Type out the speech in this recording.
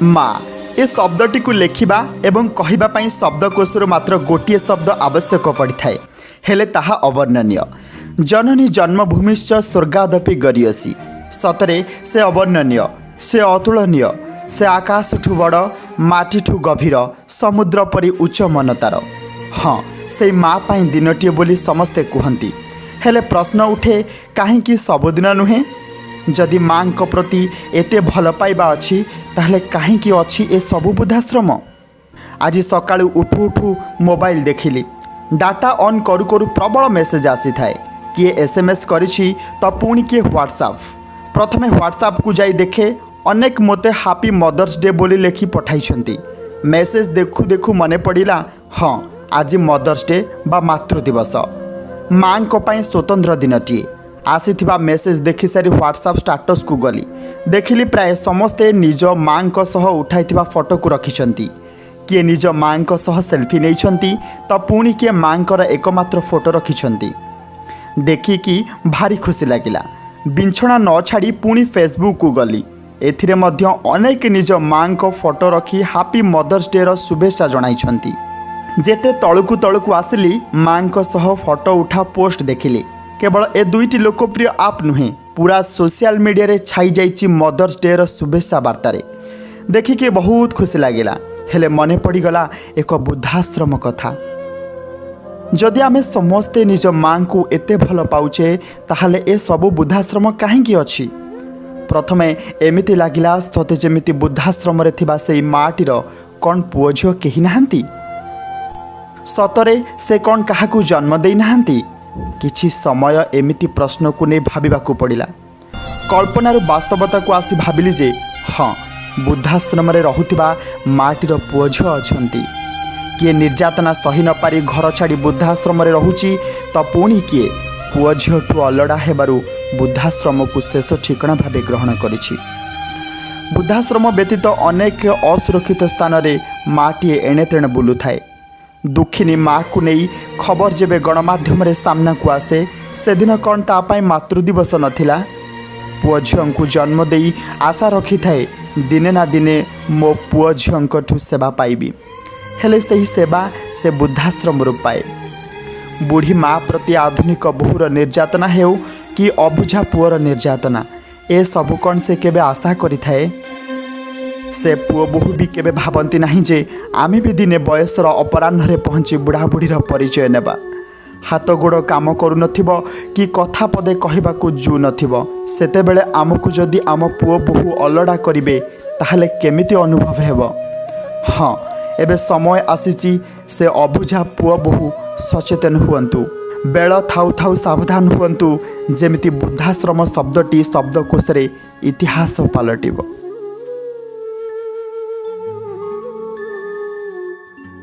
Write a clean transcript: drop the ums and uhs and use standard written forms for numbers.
ମା ଏ ଶବ୍ଦଟିକୁ ଲେଖିବା ଏବଂ କହିବା ପାଇଁ ଶବ୍ଦକୋଷରୁ ମାତ୍ର ଗୋଟିଏ ଶବ୍ଦ ଆବଶ୍ୟକ ପଡ଼ିଥାଏ, ହେଲେ ତାହା ଅବର୍ଣ୍ଣନୀୟ। ଜନନୀ ଜନ୍ମଭୂମିଶ୍ଚ ସ୍ୱର୍ଗାଦପି ଗରୀୟସୀ। ସତରେ ସେ ଅବର୍ଣ୍ଣନୀୟ, ସେ ଅତୁଳନୀୟ। ସେ ଆକାଶଠୁ ବଡ଼, ମାଟିଠୁ ଗଭୀର, ସମୁଦ୍ର ପରି ଉଚ୍ଚ ମନ ତାର। ହଁ, ସେଇ ମା ପାଇଁ ଦିନଟିଏ ବୋଲି ସମସ୍ତେ କୁହନ୍ତି। ହେଲେ ପ୍ରଶ୍ନ ଉଠେ, କାହିଁକି ସବୁଦିନ ନୁହେଁ? ଯଦି ମାଙ୍କ ପ୍ରତି ଏତେ ଭଲ ପାଇବା ଅଛି, ତାହେଲେ କାହିଁକି ଅଛି ଏ ସବୁ ବୃଦ୍ଧାଶ୍ରମ? ଆଜି ସକାଳୁ ଉଠୁ ଉଠୁ ମୋବାଇଲ ଦେଖିଲି। ଡାଟା ଅନ୍ କରୁ କରୁ ପ୍ରବଳ ମେସେଜ୍ ଆସିଥାଏ। କିଏ ଏସ୍ଏମ୍ଏସ୍ କରିଛି ତ ପୁଣି କିଏ ହ୍ୱାଟ୍ସଆପ୍। ପ୍ରଥମେ ହ୍ୱାଟ୍ସଆପ୍କୁ ଯାଇ ଦେଖେ, ଅନେକ ମୋତେ ହାପି ମଦର୍ସ ଡେ ବୋଲି ଲେଖି ପଠାଇଛନ୍ତି। ମେସେଜ୍ ଦେଖୁ ଦେଖୁ ମନେ ପଡ଼ିଲା, ହଁ, ଆଜି ମଦର୍ସ ଡେ ବା ମାତୃ ଦିବସ, ମାଙ୍କ ପାଇଁ ସ୍ୱତନ୍ତ୍ର ଦିନଟିଏ। ଆସିଥିବା ମେସେଜ୍ ଦେଖିସାରି ହ୍ୱାଟ୍ସଆପ୍ ଷ୍ଟାଟସ୍କୁ ଗଲି। ଦେଖିଲି, ପ୍ରାୟ ସମସ୍ତେ ନିଜ ମାଙ୍କ ସହ ଉଠାଇଥିବା ଫଟୋକୁ ରଖିଛନ୍ତି। କିଏ ନିଜ ମାଙ୍କ ସହ ସେଲ୍ଫି ନେଇଛନ୍ତି ତ ପୁଣି କିଏ ମାଙ୍କର ଏକମାତ୍ର ଫଟୋ ରଖିଛନ୍ତି। ଦେଖିକି ଭାରି ଖୁସି ଲାଗିଲା। ବିଛଣା ନ ଛାଡ଼ି ପୁଣି ଫେସବୁକକୁ ଗଲି। ଏଥିରେ ମଧ୍ୟ ଅନେକ ନିଜ ମାଙ୍କ ଫଟୋ ରଖି ହାପି ମଦର୍ସ ଡେର ଶୁଭେଚ୍ଛା ଜଣାଇଛନ୍ତି। ଯେତେ ତଳକୁ ତଳକୁ ଆସିଲି, ମାଙ୍କ ସହ ଫଟୋ ଉଠା ପୋଷ୍ଟ ଦେଖିଲି। କେବଳ ଏ ଦୁଇଟି ଲୋକପ୍ରିୟ ଆପ୍ ନୁହେଁ, ପୁରା ସୋସିଆଲ ମିଡ଼ିଆରେ ଛାଇ ଯାଇଛି ମଦର୍ସ ଡେର ଶୁଭେଚ୍ଛା ବାର୍ତ୍ତାରେ। ଦେଖିକି ବହୁତ ଖୁସି ଲାଗିଲା। ହେଲେ ମନେ ପଡ଼ିଗଲା ଏକ ବୃଦ୍ଧାଶ୍ରମ କଥା। ଯଦି ଆମେ ସମସ୍ତେ ନିଜ ମାଙ୍କୁ ଏତେ ଭଲ ପାଉଛେ, ତାହେଲେ ଏସବୁ ବୃଦ୍ଧାଶ୍ରମ କାହିଁକି ଅଛି? ପ୍ରଥମେ ଏମିତି ଲାଗିଲା, ସତେ ଯେମିତି ବୃଦ୍ଧାଶ୍ରମରେ ଥିବା ସେଇ ମାଟିର କ'ଣ ପୁଅ ଝିଅ କେହି ନାହାନ୍ତି? ସତରେ ସେ କ'ଣ କାହାକୁ ଜନ୍ମ ଦେଇନାହାନ୍ତି? କିଛି ସମୟ ଏମିତି ପ୍ରଶ୍ନକୁ ନେଇ ଭାବିବାକୁ ପଡ଼ିଲା। କଳ୍ପନାରୁ ବାସ୍ତବତାକୁ ଆସି ଭାବିଲି ଯେ ହଁ, ବୃଦ୍ଧାଶ୍ରମରେ ରହୁଥିବା ମାଟିର ପୁଅ ଝିଅ ଅଛନ୍ତି। କିଏ ନିର୍ଯାତନା ସହି ନପାରି ଘର ଛାଡ଼ି ବୃଦ୍ଧାଶ୍ରମରେ ରହୁଛି ତ ପୁଣି କିଏ ପୁଅ ଝିଅଠୁ ଅଲୋଡ଼ା ହେବାରୁ ବୃଦ୍ଧାଶ୍ରମକୁ ଶେଷ ଠିକଣା ଭାବେ ଗ୍ରହଣ କରିଛି। ବୃଦ୍ଧାଶ୍ରମ ବ୍ୟତୀତ ଅନେକ ଅସୁରକ୍ଷିତ ସ୍ଥାନରେ ମାଟିଏ ଏଣେ ତେଣେ ବୁଲୁଥାଏ। ଦୁଃଖିନୀ ମାକୁ ନେଇ ଖବର ଯେବେ ଗଣମାଧ୍ୟମରେ ସାମ୍ନାକୁ ଆସେ, ସେଦିନ କ'ଣ ତା ପାଇଁ ମାତୃଦିବସ ନଥିଲା? ପୁଅ ଝିଅଙ୍କୁ ଜନ୍ମ ଦେଇ ଆଶା ରଖିଥାଏ, ଦିନେ ନା ଦିନେ ମୋ ପୁଅ ଝିଅଙ୍କଠୁ ସେବା ପାଇବି। ହେଲେ ସେହି ସେବା ସେ ବୃଦ୍ଧାଶ୍ରମରୁ ପାଏ। ବୁଢ଼ୀ ମା ପ୍ରତି ଆଧୁନିକ ବୋହୂର ନିର୍ଯାତନା ହେଉ କି ଅବୁଝା ପୁଅର ନିର୍ଯାତନା, ଏସବୁ କ'ଣ ସେ କେବେ ଆଶା କରିଥାଏ? ସେ ପୁଅ ବୋହୂ ବି କେବେ ଭାବନ୍ତି ନାହିଁ ଯେ ଆମେ ବି ଦିନେ ବୟସର ଅପରାହ୍ନରେ ପହଞ୍ଚି ବୁଢ଼ାବୁଢ଼ୀର ପରିଚୟ ନେବା। ହାତ ଗୋଡ଼ କାମ କରୁନଥିବ କି କଥା ପଦେ କହିବାକୁ ଜୁ ନଥିବ, ସେତେବେଳେ ଆମକୁ ଯଦି ଆମ ପୁଅ ବୋହୂ ଅଲୋଡ଼ା କରିବେ, ତାହେଲେ କେମିତି ଅନୁଭବ ହେବ? ହଁ, ଏବେ ସମୟ ଆସିଛି, ସେ ଅବୁଝା ପୁଅ ବୋହୂ ସଚେତନ ହୁଅନ୍ତୁ। ବେଳ ଥାଉ ଥାଉ ସାବଧାନ ହୁଅନ୍ତୁ, ଯେମିତି ବୃଦ୍ଧାଶ୍ରମ ଶବ୍ଦଟି ଶବ୍ଦକୋଷରେ ଇତିହାସ ପାଲଟିବ।